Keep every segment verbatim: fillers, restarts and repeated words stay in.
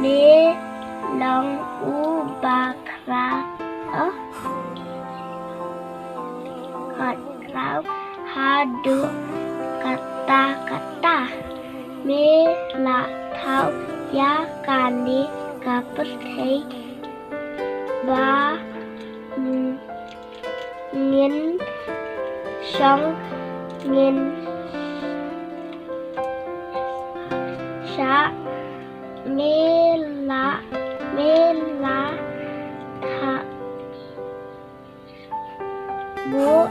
Me long u ba khraw, oh, khot khraw haduh katta katta. Me la thaw ïa kane ka pyrthei ba, mm, ngin shong, ngin shah. Me la, me la thaw buh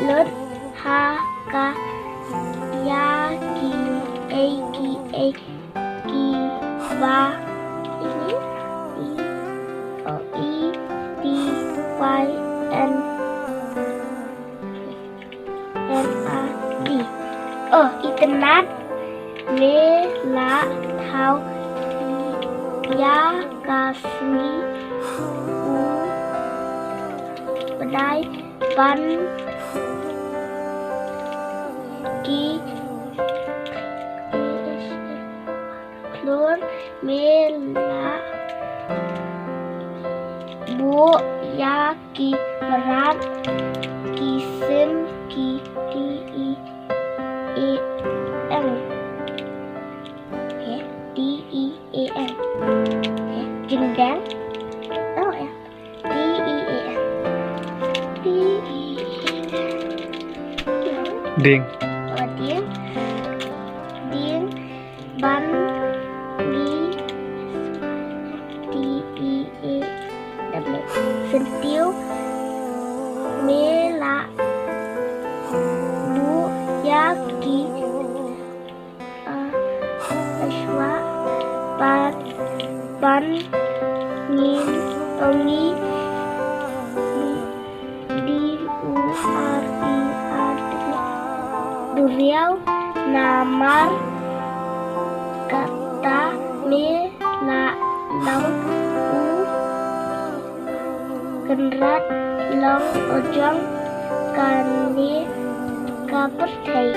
lut ha ka ïa kiei kiei kiba, i, i, o, i, t, y, n, n, a, d. Oh, itynnad. Me la thaw ïa ka sngi u bnai ban ki khlur. Me la buh ïa ki mrad, ki sim, ki, t, i, a, n. He, t, i, a, n. He, jingdeng. Oh, ya. T, i, a, n. T, i, a, n. Dieng. Oh, dieng. Dieng ban ngi, t, i, a, w, syntiew. Me la buh ïa ki, a, shuwa ban, ban ngin, o, ngi, d, u, r, i, a, duriaw. Namar kata me la long u kynrad long u jong kane ka pyrthei.